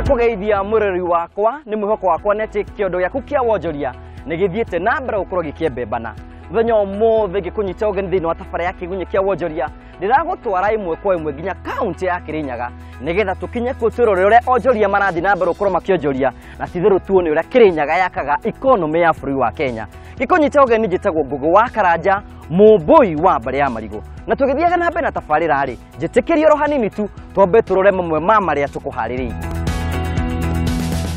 Ndakũgeithia mũrori wakwa nĩ mwĩhoko wakwa nĩ atĩ kĩondo gĩaku kĩa wonjoria nĩ gĩthiĩte na mbere gũkorwo gĩkĩembembana. Mũthenya ũmũthĩ ngĩkũnyita ũgeni thĩinĩ wa tabarĩra ya kĩgunyĩ kĩa wonjoria ndĩragũtwara ĩmwe kwa ĩmwe nginya kaunti ya Kĩrĩnyaga nĩgetha tũkinye kuo twĩrore ũrĩa onjoria marathiĩ na mbere gũkorwo makĩonjoria na titherũ tuone ũrĩa Kĩrĩnyaga yakaga ikonomĩ ya bũrũri wa Kenya. Gĩkũnyita ũgeni njĩtagwo Ngũgĩ wa Karanja, mũmbũi wa mbarĩ ya marigũ. Na tũgĩthiaga na mbere na tabarĩra rĩ, njĩtĩkĩrie oro hanini tu twambe tũrore mamwe ma marĩa tũkũharĩrĩirie.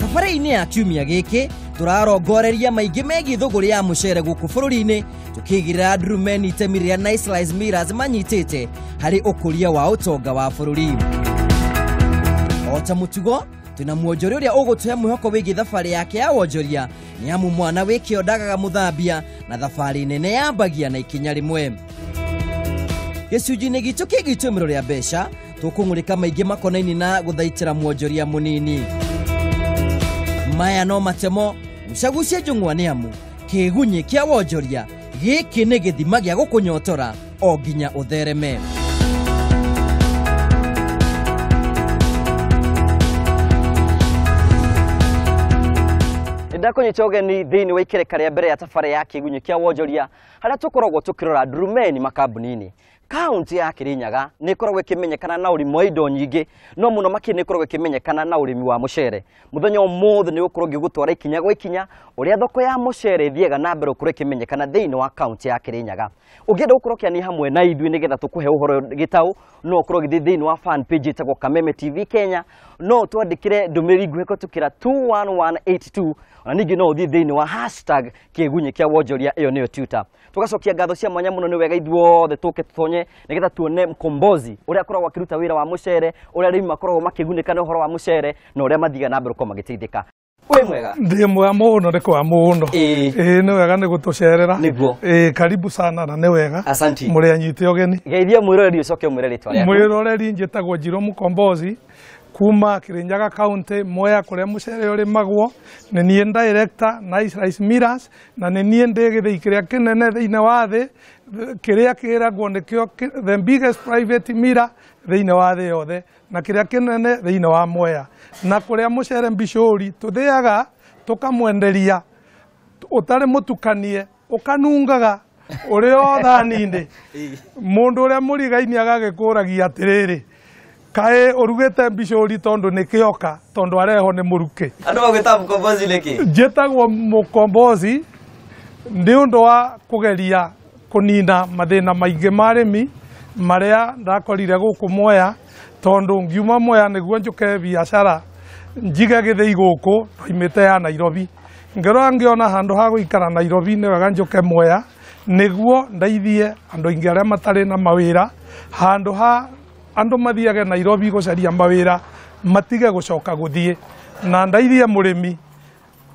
Tabarĩra-inĩ ya kiumia gĩkĩ tũrarongoreria maingĩ megiĩ thũgũrĩ ya mũcere gũkũ bũrũri-inĩ tũkĩigĩrĩra ndurumeni itemi rĩrĩa Nice Rice Millers manyitĩte harĩ ũkũria wa ũtonga wa bũrũri. O ta mũtugo twĩna mwonjoria ũrĩa ũgũtũhe mwĩhoko wĩgiĩ thabarĩ yake ya wonjoria nĩ amu mwana wĩ kĩo ndagaga mũthambia na thabarĩ nene yambagia na ikinya rĩmwe. Gĩcunjĩ-inĩ gitũ kĩgiĩ itũmĩro rĩa mbeca tũkũng'ũrĩka maingĩ makonaini na gũthaitĩra mwonjoria mũnini. Maya no matemo gucagucia njũng'wa nĩ amu kĩgunyĩ kĩa wonjoria gĩkĩ nĩ gĩthima gĩa gũkũnyotora o nginya ũthereme. Ndakũnyita ũgeni thĩinĩ wa ikereka rĩa mbere ya tabarĩra ya kĩgunyĩ kĩa wonjoria harĩa tũkoragwo tũkĩrora ndurumeni makambuni-inĩ. Kaunti ya Kĩrĩnyaga nĩ ĩkoragwo ĩkĩmenyekana na ũrĩmi wa indo nyingĩ no mũno makĩria nĩ ĩkoragwo ĩkĩmenyekana na ũrĩmi wa mũcere. Mũthenya ũmũthĩ nĩ ũgũkorwo ngĩgũtwara ikinya gwa ikinya ũrĩa thoko ya mũcere ĩthiaga na mbere gũkorwo ĩkĩmenyekana thĩinĩ wa kaunti ya Kĩrĩnyaga. Ũngĩenda gũkorwo ũkĩania hamwe na ithuĩ nĩgetha tũkũhe ũhoro gĩtaũ no ũkorwo ũgĩthiĩ thĩinĩ wa fan page ĩtagwo Kameme TV Kenya, no ũtwandĩkĩre ndũmĩrĩri nguhĩ kũhetũkĩra 21182 ona ningĩ no ũthiĩ thĩinĩ wa hashtag kĩgunyĩ kĩa wonjoria ĩyo nĩyo Twitter. Tũgacokia ngatho cia mwanya mũno nĩ wega ithuothe tũke tũtonye nĩgetha tuone mkombozi ũrĩa akoragwo akĩruta wĩra wa mũcere, ũrĩa arĩmi makoragwo makĩgunĩka nĩ ũhoro wa mũcere na ũrĩa mathiaga na mbere gũkorwo magĩteithĩka. Wĩ mwega? Ndĩ mwega mũno, nĩ kwa mũno. Ĩĩ nĩ wega nĩ gũtũcerera. Nĩguo. Ĩĩ karibu sana na nĩ wega. Asanti. Mũrĩ anyite ũgeni. Geithia mwĩroreri ũcoke ũmwĩre rĩtwa rĩaku. Mwĩroreri njĩtagwo Njirũ Mkombozi kuma Kĩrĩnyaga County, Mwea kũrĩa mũcere ũrĩmagwo. Nĩ niĩ director Nice Rice Millers na nĩ niĩ ndĩ gĩthĩi kĩrĩa kĩnene thĩinĩ wa thĩ kĩrĩa kĩragwo nĩkĩo the biggest private miller thĩinĩ wa thĩ yothe na kĩrĩa kĩnene thĩinĩ wa Mwea na kũrĩa mũcere mbicũri tũthĩaga tũkamwenderia ũtarĩ mũtukanie ũkanungaga ũrĩ o thani-inĩ. Mũndũ ũrĩa mũrigaini agagĩkũragia atĩrĩrĩ, kaĩ ũrugĩte mbicũri tondũ nĩ kĩoka tondũ areho nĩ mũrukĩ. Andũ magwĩtaga Mkombozi nĩkĩ? Njĩtagwo Mkombozi nĩ ũndũ wa kũgeria kũnina mathĩna maingĩ ma arĩmi marĩa ndakorire gũkũ Mwea tondũ ngiuma Mwea nĩguo njũke biacara njige gĩthĩi gũkũ ndoimĩte ya Nairobi. Ngĩrora ngĩona handũ ha gũikara Nairobi nĩ wega njũke Mwea nĩguo ndeithie andũ aingĩ arĩa matarĩ na mawĩra handũ ha andũ mathiage Nairobi gũcaria mawĩra matige gũcoka gũthiĩ na ndeithie mũrĩmi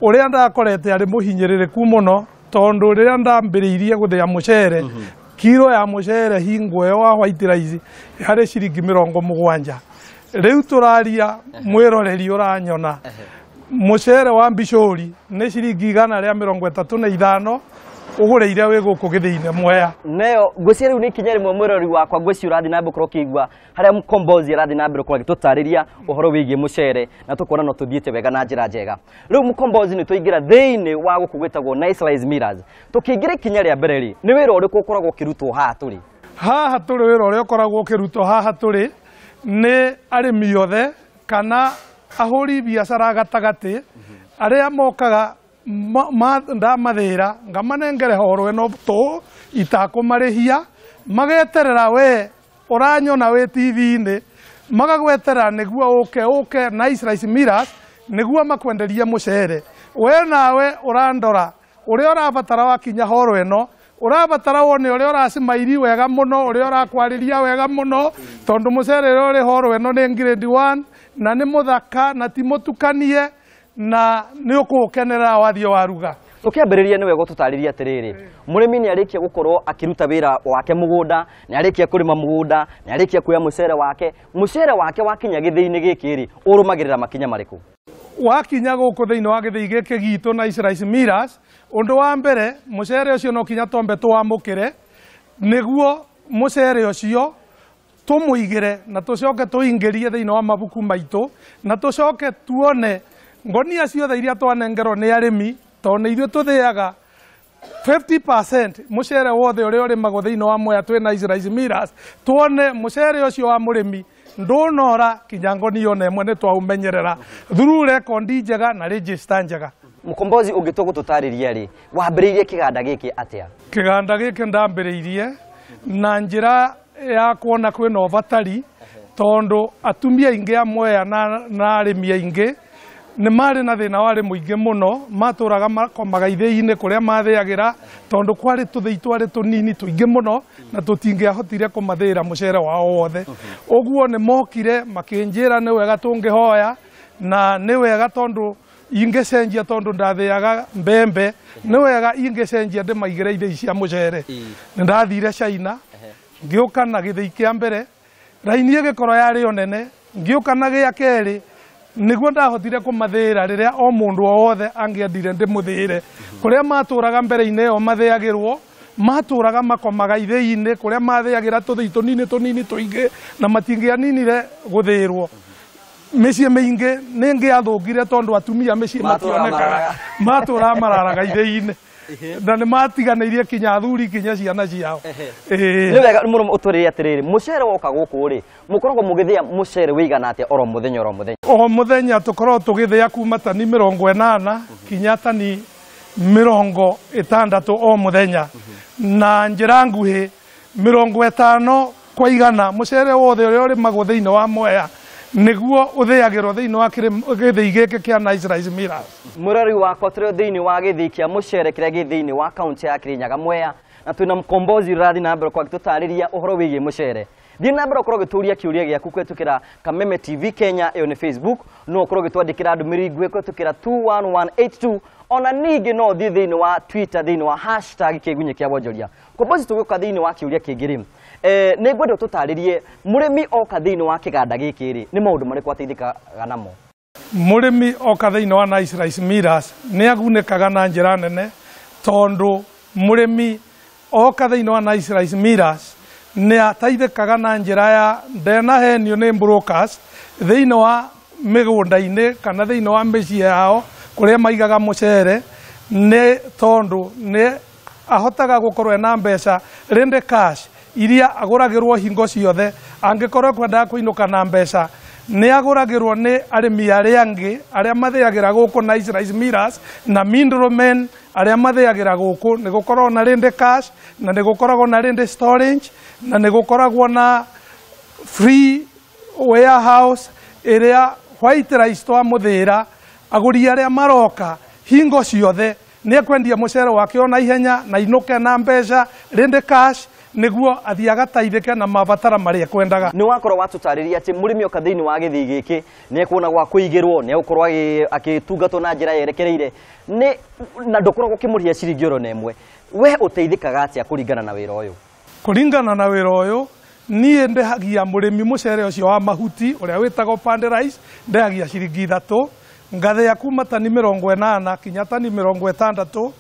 ũrĩa ndakorete arĩ mũhinyĩrĩrĩku mũno tondũ rĩrĩa ndambĩrĩirie gũthĩa mũcere kiro ya mũcere hingo ĩyo wa white rice harĩ ciringi 70. Rĩu tũraria mwĩroreri ũranyona mũcere wa mbicũri nĩ ciringi 135 ũgũrĩire wĩ gũkũ gĩthĩi-inĩ Mwea. Nayo ngwĩciria rĩu nĩ ikinya rĩmwe mwĩroreri wakwa ngwĩciria ũrathiĩ na mbere gũkorwo ũkĩigua harĩa Mkombozi arathiĩ na mbere gũkorwo agĩtũtarĩria ũhoro wĩgiĩ mũcere na tũkona no tũthiĩte wega na njĩra njega. Rĩu Mkombozi nĩ twaingĩra thĩinĩ wa gũkũ gwĩtagwo Nice Rice Millers. Tũkĩingĩra ikinya rĩa mbere rĩ, nĩ wĩra ũrĩkũ ũkoragwo ũkĩrutwo haha tũrĩ? Haha tũrĩ wĩra ũrĩa ũkoragwo ũkĩrutwo haha tũrĩ nĩ arĩmi othe kana ahũri biacara gatagatĩ arĩa mokaga ndamathĩra ngamanengere horo ĩno tũ itakũmarĩhia mageterera we ũranyona wĩ TV-inĩ magagweterera nĩguo ũke ũke Nice Rice Millers nĩguo makwenderie mũcere. We nawe ũrandora ũrĩa ũrabatara wakinya horo ĩno ũrabatara wone ũrĩa ũracimairi wega mũno ũrĩa ũrakwarĩria wega mũno tondũ mũcere ũrĩa ũrĩ horo ĩno nĩ grade 1 na nĩ mũthaka na ti mũtukanie na nĩ ũkũũkenerera wathiĩ waruga. Tũkĩambĩrĩria nĩ wega ũtũtarĩrie atĩrĩrĩ, mũrĩmi nĩ arĩkia gũkorwo akĩruta wĩra wake mũgũnda, nĩ arĩkia kũrĩma mũgũnda, nĩ arĩkia kuoya mũcere wake, mũcere wake wakinya gĩthĩi-inĩ gĩkĩ rĩ, ũrũmagĩrĩra makinya marĩkũ? Wakinya gũkũ thĩinĩ wa gĩthĩi gĩkĩ gitũ Nice Rice Millers, ũndũ wa mbere mũcere ũcio no kinya twambe tũwamũkĩre nĩguo mũcere ũcio Tũmũigĩre na tũcoke tũingĩrie thĩinĩ wa mabuku maitũ, na tũcoke tuone ngonia ciothe iria twanengerwo nĩ arĩmi, tondũ nĩ ithuĩ tũthĩaga 50% mũcere wothe ũrĩa ũrĩmagwo thĩinĩ wa Mwea twĩ na Nice Rice Millers, tuone mũcere ũcio wa mũrĩmi ndũnora kinya ngonia ona ĩmwe, nĩ twaũmenyerera through rekondi njega na register njega. Mkombozi, ũngĩtua gũtũtarĩria rĩ, wambĩrĩirie kĩganda gĩkĩ atĩa? Kĩganda gĩkĩ ndambĩrĩirie na njĩra ya kuona kwĩna ũbatari, tondũ atumia aingĩ a Mwea na arĩmi aingĩ nĩ marĩ na thĩna warĩ mũingĩ mũno, matũraga makomaga ithĩi-inĩ kũrĩa mathĩagĩra, tondũ kwarĩ tũthĩi twarĩ tũnini tũingĩ mũno na tũtingĩahotire kũmathĩĩra mũcere wao wothe. Ũguo nĩ mokire makĩnjĩra nĩ wega tũngĩhoya, na nĩ wega tondũ ingĩcenjia, tondũ ndathĩaga mbembe, nĩ wega ingĩcenjia ndĩmaigĩre ithĩi cia mũcere. Nĩ ndathire China, ngĩũka na gĩthĩi kĩa mbere, raini ĩgĩkorwo yarĩ o nene, ngĩũka na gĩa kerĩ, nĩguo ndahotire kũmathĩĩra rĩrĩa o mũndũ o wothe angĩendire ndĩmũthĩĩre. Kũrĩa matũraga mbere-inĩ ĩyo mathĩagĩrwo, matũraga makomaga ithĩi-inĩ kũrĩa mathĩagĩra tũthĩi tũnini tũnini tũingĩ, na matingĩaninire gũthĩĩrwo. Mĩciĩ mĩingĩ nĩ ĩngĩathũkire tondũ atumia mĩciĩ mationekaga, matũraga mararaga ithĩi-inĩ, na nĩ matiganĩirie kinya athuri kinya ciana ciao. Nĩ wega mũno ũtwĩrĩre atĩrĩrĩ, mũcere woka gũkũ rĩ, mũkoragwo mũgĩthĩa mũcere wĩigana atĩa oro mũthenya oro mũthenya? O mũthenya tũkoragwo tũgĩthĩa kuma tani 80 kinya tani 60 o mũthenya, na njĩra nguhĩ 50 kwa igana mũcere wothe ũrĩa ũrĩmagwo thĩinĩ wa Mwea nĩguo ũthĩagĩrwo thĩinĩ wa gĩthĩi gĩkĩ kĩa Nice Rice Millers. Mũrori wakwa, tũrĩ thĩinĩ wa gĩthĩi kĩa mũcere kĩrĩa gĩ thĩinĩ wa kaunti ya Kirinyaga Mwea, na twĩna Mkombozi ũrathiĩ na mbere kwa gĩtũtarĩria ũhoro wĩgiĩ mũcere. Thiĩ na mbere ũkorwo ũgĩtũria kĩũria gĩaku kũhetũkĩra Kameme TV Kenya, ĩyo nĩ Facebook, no ũkorwo ũgĩtwandĩkĩra ndũmĩrĩri nguhĩ kũhetũkĩra 21182, ona ningĩ no ũthiĩ thĩinĩ wa Twitter thĩinĩ wa hashtag kĩgunyĩ kĩa wonjoria. Mkombozi, tũgĩũka thĩinĩ wa kĩũria kĩngĩ rĩ, nĩ ngwenda ũtũtarĩrie mũrĩmi oka thĩinĩ wa kĩganda gĩkĩ rĩ, nĩ maũndũ marĩkũ ateithĩkaga namo? Mũrĩmi oka thĩinĩ wa Nice Rice Millers nĩ agunĩkaga na njĩra nene, tondũ mũrĩmi oka thĩinĩ wa Nice Rice Millers nĩ ateithĩkaga na njĩra ya ndenahenio nĩ brokers thĩinĩ wa mĩgũnda-inĩ kana thĩinĩ wa mĩciĩ yao kũrĩa maigaga mũcere, nĩ tondũ nĩ ahotaga gũkorwo ena mbeca rĩndĩ cash iria agũragĩrwo hingo ciothe. Angĩkorwo ekwendaga kũinũka na mbeca, nĩ agũragĩrwo nĩ arĩmi arĩa angĩ arĩa mathĩagĩra gũkũ Nice Rice Millers na middlemen arĩa mathĩagĩra gũkũ, nĩ gũkoragwo na rĩndĩ cash, na nĩ gũkoragwo na rĩndĩ storage, na nĩ gũkoragwo na free warehouse ĩrĩa white rice twamũthĩra agũri arĩa maroka hingo ciothe nĩ ekwendia mũcere wake ona ihenya na inũke na mbeca rĩndĩ cash, nĩguo athiĩ agataithĩke na mabatara marĩa ekwendaga. Nĩ wakorwo watũtarĩria atĩ mũrĩmi oka thĩinĩ wa gĩthĩi gĩkĩ nĩ ekuona gwa kũigĩrwo, nĩ egũkorwo agĩtungatwo na njĩra yerekereire, nĩ na ndũkoragwo ũkĩmũrĩhia ciringi oro na ĩmwe. We ũteithĩkaga atĩa kũringana na wĩra ũyũ? Kũringana na wĩra ũyũ, niĩ ndĩhagia mũrĩmi mũcere ũcio wa mahuti ũrĩa wĩtagwo pand rice, ndĩhagia ciringi 3, ngathĩa kuma tani 80 kinya tani 60,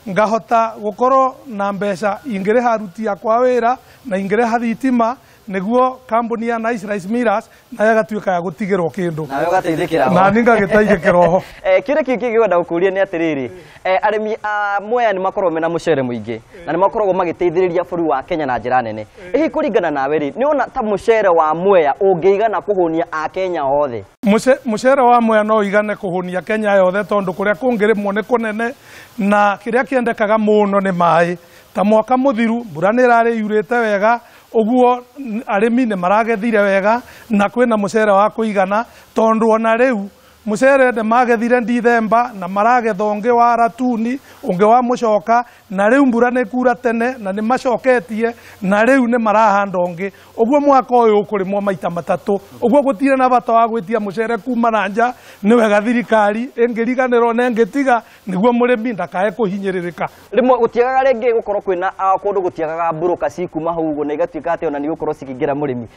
ngahota gũkorwo na mbeca ingĩrĩha aruti akwa wĩra na ingĩrĩha thitima, nĩguo kambuni ya Nice Rice Millers nayo ĩgatuĩka ya gũtigĩrwo kĩndũ. Nawe ũgateithĩkĩra ho. Na niĩ ngagĩteithĩkĩra ho. Kĩũria kĩngĩ ngĩkwenda gũkũria nĩ atĩrĩrĩ, arĩmi a Mwea nĩ makoragwo mena mũcere mũingĩ na nĩ makoragwo magĩteithĩrĩria bũrũri wa Kenya na njĩra nene. Hihi kũringana nawe rĩ, nĩ wona ta mũcere wa Mwea ũngĩigana kũhũnia Akenya othe? Mũcere wa Mwea no ũigane kũhũnia Kenya yothe, tondũ kũrĩa kũngĩrĩmwo nĩ kũnene, na kĩrĩa kĩendekaga mũno nĩ maĩ. Ta mwaka mũthiru mbura nĩ ĩrarĩ yurĩte wega, ũguo arĩmi nĩ maragethire wega na kwĩna mũcere wa kũigana, tondũ ona rĩu mũcere nĩ magethire Ndithemba na maragetha ũngĩ wa ratuni, ũngĩ wa mũcoka, na rĩu mbura nĩ kura tene na nĩ macoketie, na rĩu nĩ marahanda ũngĩ. Ũguo mwaka ũyũ ũkũrĩmwo maita 3. Ũguo gũtirĩ na bata wa gwĩtia mũcere kuma na nja, nĩ wega thirikari ĩngĩriganĩrwo na ĩngĩtiga nĩguo mũrĩmi ndakae kũhinyĩrĩrĩka. Rĩmwe gũtiagaga rĩngĩ gũkorwo kwĩna kũndũ gũtiagaga mburoka cikuma hau ũguo na igatuĩka atĩ ona nĩ gũkorwo cikĩingĩra mũrĩmi.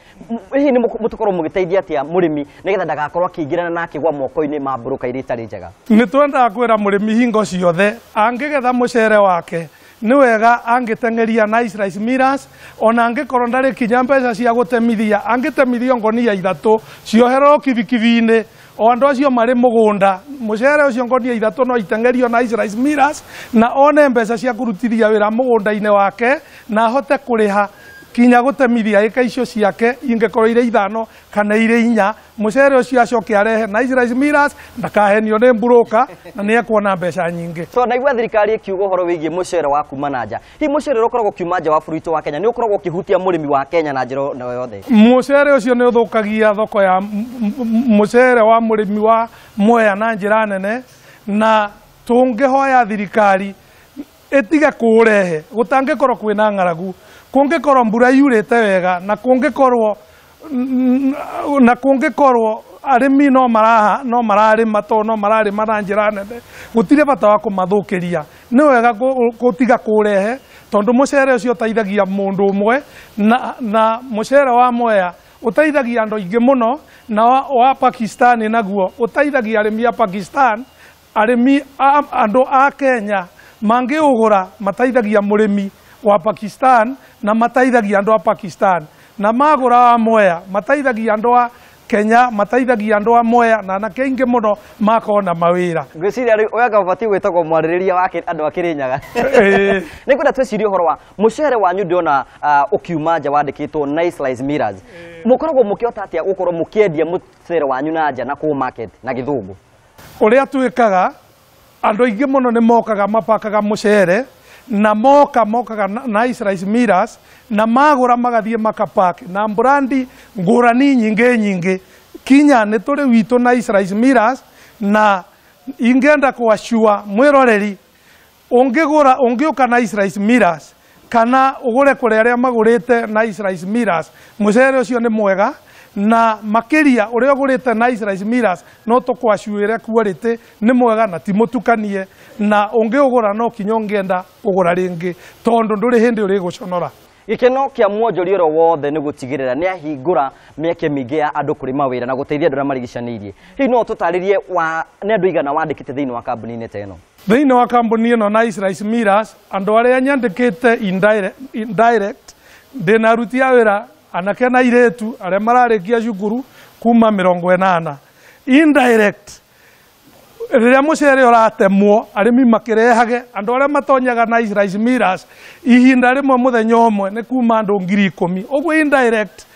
Hihi nĩ mũtũkorwo mũgĩteithia atĩa mũrĩmi nĩgetha ndagakorwo akĩingĩrana na akĩgwa moko-inĩ ma mburoka iria itarĩ njega? Nĩ twendaga kwĩra mũrĩmi hingo ciothe angĩgetha mũcere wake Nĩ wega angĩteng'eria Nice Rice Millers, ona angĩkorwo ndarĩ kinya mbeca cia gũtemithia, angĩtemithio ngonia 3 ciohererwo kibikibi-inĩ, o andũ acio marĩ mũgũnda, mũcere ũcio ngonia 3 no iteng'erio Nice Rice Millers, na one mbeca cia kũrutithia wĩra mũgũnda-inĩ wake, na ahote kũrĩha kinya gũtemithia ĩka icio ciake ingĩkorwo irĩ 5 kana irĩ 4, mũcere ũcio acoke arehe Nice Rice Millers, ndakahenio nĩ mburũka na nĩ ekuona mbeca nyingĩ. So naigua thirikari ĩkiuga ũhoro wĩgiĩ mũcere wa kuma na nja. Hihi mũcere ũrĩa ũkoragwo ũkiuma nja wa bũrũri witũ wa Kenya nĩ ũkoragwo ũkĩhutia mũrĩmi wa Kenya na njĩra o yothe? Mũcere ũcio nĩ ũthũkagia thoko ya mũcere wa mũrĩmi wa Mwea na njĩra nene, na tũngĩhoya thirikari ĩtige kũũrehe gũtangĩkorwo kwĩna ng'aragu, kũngĩkorwo mbura yurĩte wega, na kũngĩkorwo arĩmi no mararĩma tondũ no mararĩma na njĩra nene, gũtirĩ bata wa kũmathũkĩria. Nĩ wega gũtiga kũũrehe tondũ mũcere ũcio ũteithagia mũndũ ũmwe, na mũcere wa Mwea ũteithagia andũ aingĩ mũno, na wa Pakistan naguo ũteithagia arĩmi a Pakistan, arĩmi andũ a Kenya mangĩũgũra mateithagia mũrĩmi wa Pakistan na mateithagia andũ a Pakistan, na magũra wa Mwea mateithagia andũ a Kenya, mateithagia andũ a Mwea na anake aingĩ mũno makona mawĩra. Ngwĩciria rĩu ũyũ anga ũbatiĩ gwĩtagwo mwarĩrĩria wa andũ a Kĩrĩnyaga. Nĩ ngwenda twĩcirie ũhoro wa mũcere wanyu, ndĩrona ũkiuma nja wandĩkĩtwo Nice Rice Millers. Mũkoragwo mũkĩhota atĩa gũkorwo mũkĩendia mũcere wanyu na nja na kũũ market na gĩthũngũ? Ũrĩa twĩkaga, andũ aingĩ mũno nĩ mokaga mapakaga mũcere, na mokaga Nice Rice Millers, na magũra magathiĩ makapak na brandi ngũrani nyingĩ nyingĩ. Kinya nĩ tũrĩ witũ Nice Rice Millers, na ingĩenda kũacua mwĩroreri, ũngĩgũra ũngĩũka Nice Rice Millers kana ũgũre kũrĩ arĩa magũrĩte Nice Rice Millers, mũcere ũcio nĩ mwega, na makĩria ũrĩa ũgũrĩte Nice Rice Millers no tũkwacuĩre quality nĩ mwega na ti mũtukanie, na ũngĩũgũra no kinya ũngĩenda kũgũra rĩngĩ tondũ ndũrĩ hĩndĩ ũrĩgũconora. Gĩkeno kĩa mwonjoria ũrĩa wothe nĩ gũtigĩrĩra nĩ ahingũra mĩeke mĩingĩ ya andũ kũrĩ mawĩra na gũteithia andũ arĩa marigicanĩirie. Hihi no tũtarĩrie nĩ andũ aigana wandĩkĩte thĩinĩ wa kambuni-inĩ ta ĩno? Thĩinĩ wa kambuni ĩno Nice Rice Millers, andũ arĩa nyandĩkĩte indirect, ndĩna aruti a wĩra anake na airĩtu arĩa mararĩkia cukuru kuma 80. Indirect, rĩrĩa mũcere ũratemwo arĩmi makĩrehage, andũ arĩa matonyaga Nice Rice Millers ihinda rĩmwe mũthenya ũmwe nĩ kuma andũ 10,000. Ũguo indirect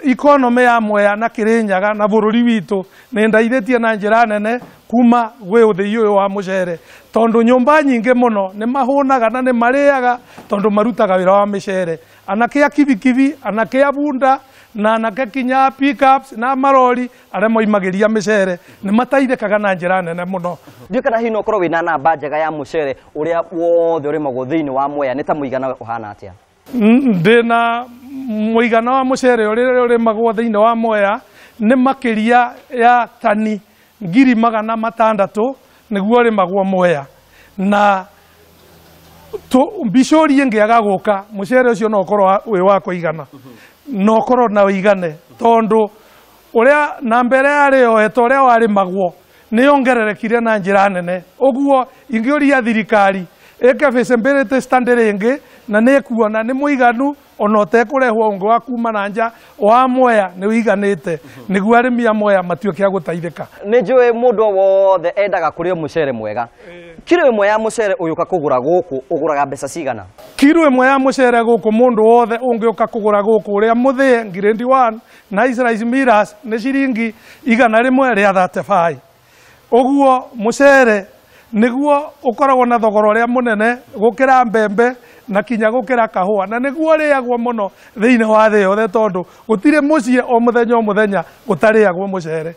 economy ya Mwea na Kĩrĩnyaga na bũrũri witũ nĩ ndeithĩtie na njĩra nene kuma gwĩ ũthĩi ũyũ wa mũcere, tondũ nyũmba nyingĩ mũno nĩ mahũnaga na nĩ marĩaga tondũ marutaga wĩra wa mĩcere. Anake a kibikibi, anake a bunda, na anake kinya pickups na marori arĩa moimagĩria mĩcere nĩ mateithĩkaga na njĩra nene mũno. Ndiũĩ kana hihi no ũkorwo wĩna namba njega ya mũcere ũrĩa wothe ũrĩmagwo thĩinĩ wa Mwea, nĩ ta mũigana ũhana atĩa? Ndĩna mũigana wa mũcere ũrĩa ũrĩmagwo thĩinĩ wa Mwea nĩ makĩria ya tani 600,000 nĩguo ũrĩmagwo Mwea, na mbicũri ĩngĩaga gũka mũcere ũcio no ũkorwo wĩ wa kũigana, no ũkorwo na ũigane, tondũ ũrĩa na mbere yarĩ yoetwo ũrĩa warĩmagwo nĩ yongererekire na njĩra nene. Ũguo ingĩũria thirikari ĩke feasibility study rĩngĩ, na nĩ ĩkuona nĩ mũiganu ona ũtekũrehwo ũngĩ wa kuma na nja wa Mwea nĩ ũiganĩte nĩguo arĩmi a Mwea matuĩke a gũteithĩka. Nĩ njũĩ mũndũ o wothe endaga kũrĩa mũcere mwega. Kiro ĩmwe ya mũcere ũyũka kũgũra gũkũ ũgũraga mbeca cigana? Kiro ĩmwe ya mũcere gũkũ mũndũ wothe ũngĩũka kũgũra gũkũ ũrĩa mũthĩe grade 1 Nice Rice Millers nĩ ciringi 135. Ũguo mũcere nĩguo ũkoragwo na thogora ũrĩa mũnene gũkĩra mbembe na kinya gũkĩra kahũa, na nĩguo ũrĩagwo mũno thĩinĩ wa thĩ yothe tondũ gũtirĩ mũciĩ o mũthenya o mũthenya gũtarĩagwo mũcere.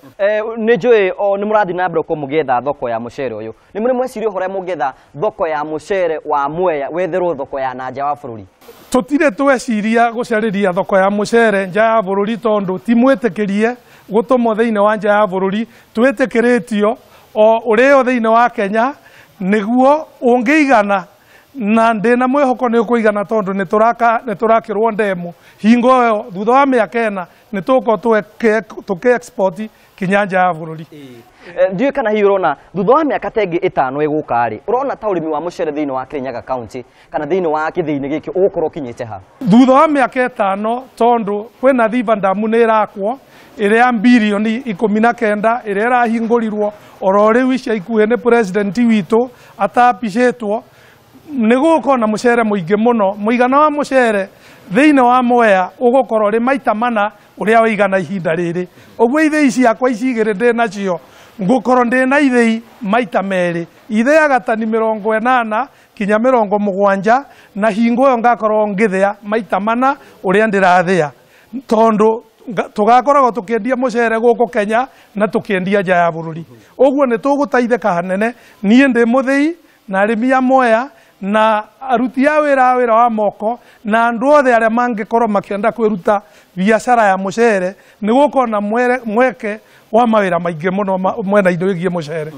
Nĩ njũĩ nĩ mũrathiĩ na mbere gũkorwo mũgĩetha thoko ya mũcere ũyũ. Nĩ mũrĩ mweciria ũhoro ũrĩa mũngĩetha thoko ya mũcere wa Mwea wetherwo thoko ya na nja wa bũrũri? Tũtirĩ tweciria gũcarĩria thoko ya mũcere nja ya bũrũri tondũ ti mwĩtĩkĩrie gũtũmwo thĩinĩ wa nja ya bũrũri, twĩtĩkĩrĩtio o ũrĩo thĩinĩ wa Kenya nĩguo ũngĩigana, na ndĩna mwĩhoko nĩ ũkũigana tondũ nĩ tũrakĩrwo ndemu hingo ĩyo thutha wa mĩaka 4 nĩ tũgũkorwo tũkĩ export kinya nja ya bũrũri. Ndiũĩ kana hihi ũrona thutha wa mĩaka ta ĩngĩ 5 ĩgũka rĩ, ũrona ta ũrĩmi wa mũcere thĩinĩ wa Kirinyaga County kana thĩinĩ wa kĩthĩinĩ gĩkĩ ũgũkorwo ũkinyĩte ha? Thutha wa mĩaka 5 tondũ kwĩna Thiba Ndamu nĩ ĩrakwo ĩrĩa ya bilioni 19 ĩrĩa ĩrahingũrirwo oro rĩu ica ikuhĩ nĩ president witũ atapicĩtwo, nĩ gũgũkorwo na mũcere mũingĩ mũno. Mũigana wa mũcere thĩinĩ wa Mwea ũgũkorwo ũrĩ maita mana ũrĩa ũigana ihinda rĩrĩ. Ũguo ithĩi ciakwa ici igĩrĩ ndĩ nacio ngũkorwo ndĩ na ithĩi maita merĩ, ithĩaga tani 80 kinya 70, na hingo ĩyo ngakorwo ngĩthĩa maita mana ũrĩa ndĩrathĩa, tondũ tũgakoragwo tũkĩendia mũcere gũkũ Kenya na tũkĩendia nja ya bũrũri. Ũguo nĩ tũgũteithĩka hanene. Niĩ ndĩ mũthĩi na arĩmi a Mwea na aruti a wĩra wa moko na andũ othe arĩa mangĩkorwo makĩenda kwĩruta biacara ya mũcere, nĩ gũkorwo na mweke wa mawĩra maingĩ mũno mwena-inĩ wĩgiĩ mũcere.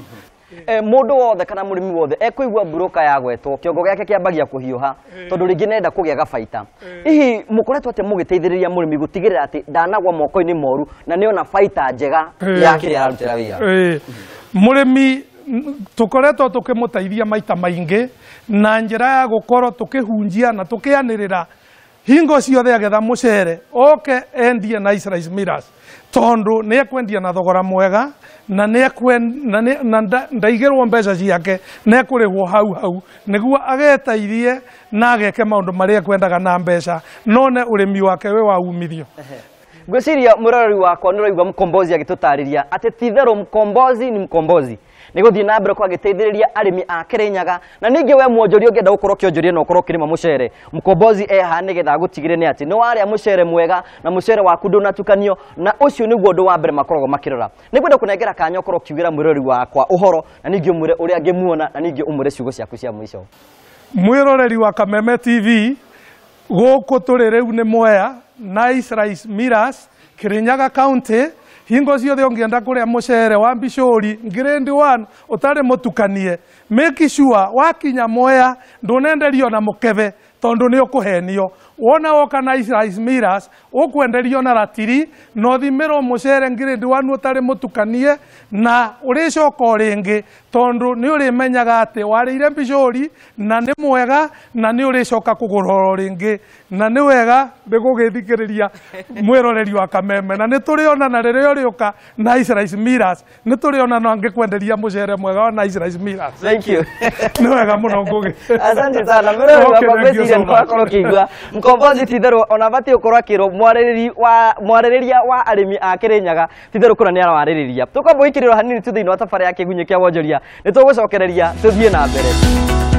Mũndũ wothe kana mũrĩmi wothe ekũigua mburoka ya gwetwo kĩongo gĩake kĩambagia kũhiũha tondũ rĩngĩ nenda kũgĩa gabaita. Hihi mũkoretwo atĩa mũgĩteithĩrĩria mũrĩmi gũtigĩrĩra atĩ ndanagwa moko-inĩ moru na nĩona baita njega ya kĩrĩa ararutĩra wĩra? Mũrĩmi tũkoretwo tũkĩmũteithia maita maingĩ na njĩra ya gũkorwo tũkĩhunjia na tũkĩanĩrĩra hingo ciothe agetha mũcere oke endie na Nice Rice Millers, tondũ nĩ ekwendia na thogora mwega na ndaigĩrwo mbeca ciake, nĩ ekũrĩhwo hau hau nĩguo ageteithie na ageke maũndũ marĩa ekwendaga na mbeca, none ũrĩmi wake wĩ wa umithio. Ngwĩciria mũroreri wakwa nĩ ũraigua Mkombozi agĩtũtarĩria atĩ ti itherũ Mkombozi ni Mkombozi, nĩ gũthiĩ na mbere kwa agĩteithĩrĩria arĩmi a Kirinyaga. Na ningĩ we mwonjoria ũngĩenda gũkorwo ũkĩonjoria na ũkorwo ũkĩrĩma mũcere, Mkombozi eha nĩgetha agũtigĩre nĩ atĩ nĩ warĩa mũcere mwega na mũcere waku ndũnatukanio, na ũcio nĩguo ũndũ wa mbere makoragwo makĩrora. Nĩngwenda kũnengera kanya ũkorwo ũkiugĩra mwĩroreri wakwa ũhoro, na ningĩ ũmwĩre ũrĩa angĩmuona, na ningĩ ũmwĩre ciugo ciaku cia mũico. Mwĩroreri wa Kameme TV, gũkũ tũrĩ rĩu nĩ Mwea, Nice Rice Millers, Kirinyaga County. Hingo ciothe ũngĩenda kũrĩa mũcere wa Mbicũri grade 1 ũtarĩ mũtukanie, make sure wakinya Mwea ndũnenderio na mũkebe tondũ nĩ ũkũhenio. Wona woka Nice Rice Millers ũkwenderio na ratiri na ũthimĩrwo mũcere grade 1 ũtarĩ mũtukanie, na ũrĩcoka o rĩngĩ tondũ nĩ ũrĩmenyaga atĩ warĩire Mbicũri na nĩ mwega na nĩ ũrĩcoka kũgũra oro rĩngĩ. Na nĩ wega ndĩgũgĩthikĩrĩria mwĩroreri wa Kameme, na nĩ tũrĩonana rĩrĩa ũrĩũka Nice Rice Millers, nĩ tũrĩonana ngĩkwenderia mũcere mwega wa Nice Rice Millers. Thank you. Nĩ wega mũno Ngũgĩ. Asante sana mwĩroreri wakwa, ngwĩciria nĩ wakorwo ũkĩigua Mkombozi ti itherũ ona batiĩ gũkorwo akĩrwo mwarĩrĩria wa arĩmi a Kirinyaga ti itherũ kũna nĩ arawarĩrĩria. Tũkwamba gũikĩrĩrwo hanini tu thĩinĩ wa tabarĩra ya Kĩgunyĩ kĩa Wonjoria, nĩ tũgũcokereria tũthiĩ na mbere.